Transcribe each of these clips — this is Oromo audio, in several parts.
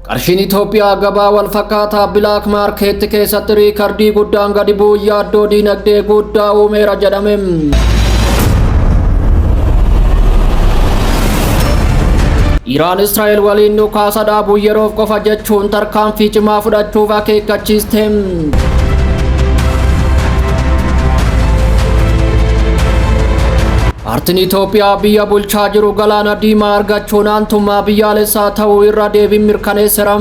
Qarshiin Itoophiyaa gabaa walfakkaataa black market keessatti riikardii guddaan gadi bu'uun yaaddoo diinagdee guddaa uumeera jedhame. Iraan Israa'el waliin dhukaasa dhaabuu yeroof qofa jechuun tarkaanfii cimaa fudhachuuf akeekkachiiste. Paartiin Itoophiyaa biyya bulchaa jiru Galaana Diimaa argachuun aantummaa biyyaalessaa ta'uu irra deebiin mirkaneesseera.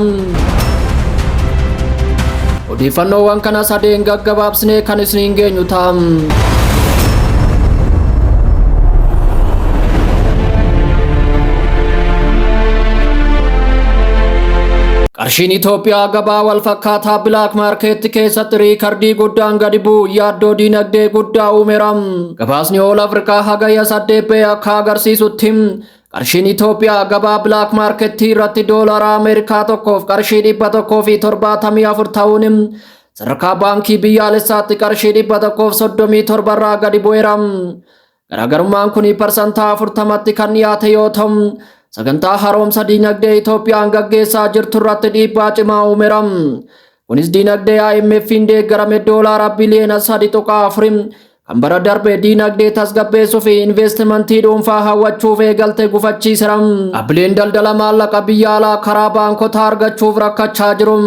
Odeeffannoowwan kana sadeen gaggabaabsinee kan isiniin geenyu ta'a. Qarshiin Itoophiyaa gabaa walfakkaataa black market keessatti riikardii guddaan gadi bu'u yaaddoo diinagdee guddaa uumeera. Gabaasni All Afrikaa Hagayya 8 ba'e akka agarsiisutti, qarshiin Itoophiyaa gabaa black market irratti doolara Ameerikaa tokkoof qarshii 174 ta'uun sadarkaa baankii biyyaalessaatti qarshii 137 irraa gadi bu'eera. Garaagarummaan kun 40%tti kan dhiyaate yoo ta'u, sagantaa haaromsa diinagdee Itoophiyaan gaggeessaa jirtu irratti dhiibbaa cimaa uumeera. Kunis diinagdee IMF'n deeggarame doolaara biliyoona 3.4 kan bara darbe diinagdee tasgabbeessuu fi investimentii dhuunfaa hawwachuuf eegalte gufachiiseera. Dhaabbileen daldala maallaqa biyya alaa karaa baankotaa argachuuf rakkachaa jiru.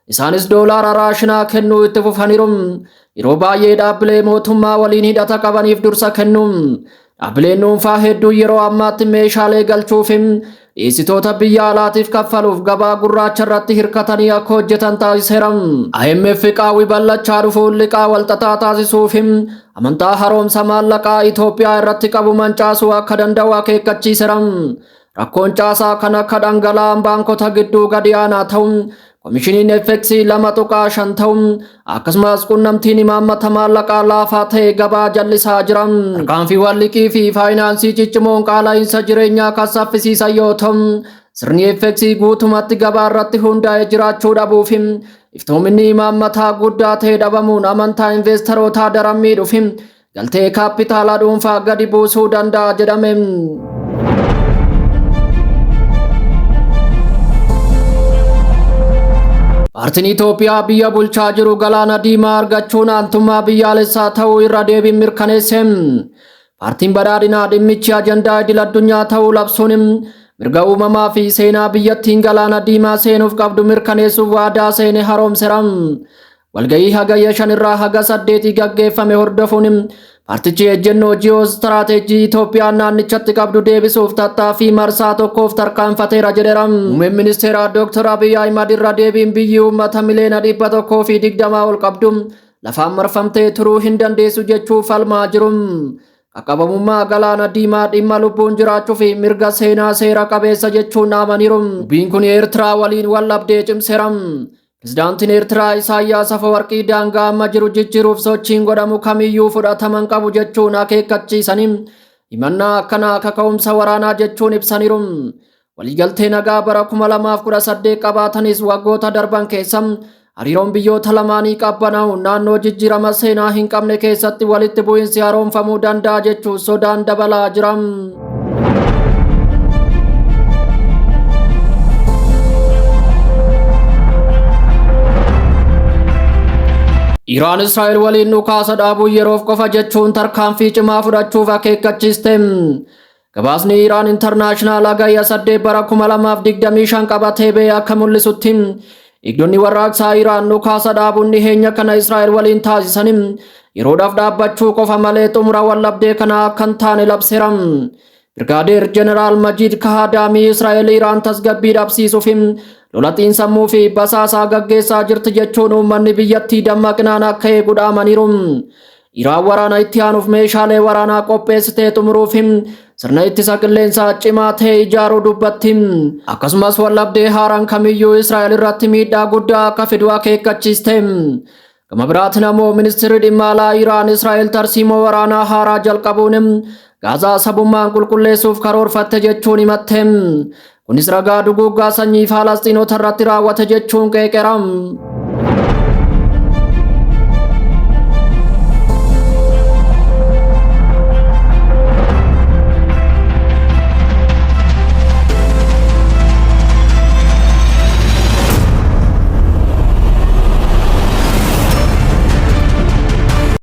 Isaanis doolaara raashinaa kennuu itti fufaniiru. Yeroo baay'ee dhaabbilee mootummaa waliin hidhata qabaniif dursa kennu. Dhaabbileen dhuunfaa hedduun yeroo ammaatti meeshaalee galchuuf, dhiyeessitoota biyya alaatiif kaffaluuf gabaa gurraacha irratti hirkatanii akka hojjetan taasiseera. IMF qaawwi bal'achaa dhufuun liqaa walxaxaa taasisuuf amantaa haaromsa maallaqaa Itoophiyaa irratti qabu mancaasuu akka danda'u akeekkachiiseera. Rakkoon caasaa kan akka dhangala'aan baankota gidduu gadi aanaa ta'uun, komishiniin FX 2.5 ta'uun, akkasumas qunnamtiin imaammata maallaqaa laafaa ta'e gabaa jallisaa jira. Tarkaanfiiwwan liqii fi faayinaansii ciccimoon qaala'iinsa jireenyaa kan saffisiisan yoo ta'u, sirni FX guutumatti gabaa irratti hundaa'ee jiraachuu dhabuu fi iftoominni imaammataa guddaa ta'e dhabamuun amantaa investarootaa daran miidhuu fi galtee kaapitaalaa dhuunfaa gadi buusuu danda'a jedhame. Paartiin Itoophiyaa biyya bulchaa jiru Galaana Diimaa argachuun aantummaa biyyaalessaa ta'uu irra deebiin mirkaneesse. Paartiin Badhaadhinaa dhimmichi ajandaa idil addunyaa ta'uu labsuun mirga uumamaa fi seenaa biyyattiin Galaana Diimaa seenuuf qabdu mirkaneessuuf waadaa seene haroomseera. Walgahii Hagayya 5 irraa haga 8 gaggeeffame hordofuun paartichi ejjennoo ji'oo istiraateejii Itoophiyaan naannichatti qabdu deebisuuf tattaaffii marsaa tokkoof tarkaanfateera jedheera. Muummeen ministeeraa Dr. Abiy Ahimad irra deebiin biyyi uummata miliyoona 120 ol qabdu lafaan marfamtee turuu hin dandeessu jechuu falmaa jiru. Qaqqabamummaa Galaana Diimaa dhimma lubbuun jiraachuu fi mirga seenaa seera qabeessa jechuun dhaamaniiru. Dubbiin kun Eertiraa waliin wal dhabdee cimseera. Pirezidaantiin Eertiraa Isaayyaas Afawarqii daangaa amma jiru jijjiiruuf sochiin godhamu kamiyyuu fudhatama hin qabu jechuun akeekkachiisanii, himannaa akkanaa kaka'umsa waraanaa jechuun ibsaniiru. Waliigaltee nagaa bara 2018 qabaatanis, waggoota darban keessa hariiroon biyyoota lamaanii qabbanaa'uun naannoo jijjiirama seenaa hin qabne keessatti walitti bu'iinsi haaromfamuu danda'a jechuun sodaan dabalaa jira. Iraan Israa'el waliin dhukaasa dhaabuu yeroof qofa jechuun tarkaanfii cimaa fudhachuuf akeekkachiiste. Gabaasni Iraan International Hagayya 8 bara 2025 qabatee ba'e akka mul'isutti, eegdonni warraaqsaa Iraan dhukaasa dhaabuun dhiheenya kana Israa'el waliin taasisan yeroodhaaf dhaabbachuu qofa malee xumura waldhabdee kanaa akka hin taane labseera. Birgaadeer Jeneraal Majiid Kahadaamii Israa'el Iraan tasgabbii dhabsiisuuf lola xiinsammuu fi basaasaa gaggeessaa jirti jechuun uummanni biyyattii dammaqinaan akka eegu dhaamaniiru. Iraan waraana itti aanuuf meeshaalee waraanaa qopheessitee xumuruuf sirna ittisa qilleensaa cimaa ta'e ijaaruu dubbatti. Akkasumas waldhabdee haaraan kamiyyuu Israa'el irratti miidhaa guddaa akka fidu akeekkachiiste. Gama biraatiin ammoo ministeerri dhimma alaa Iraan Israa'el tarsiimoo waraanaa haaraa jalqabuun Gaazaa sabummaan qulqulleessuuf karoorfatte jechuun himatte. Kunis ragaa duguuggaa sanyii Falasxiinota irratti raawwate jechuun qeeqeera.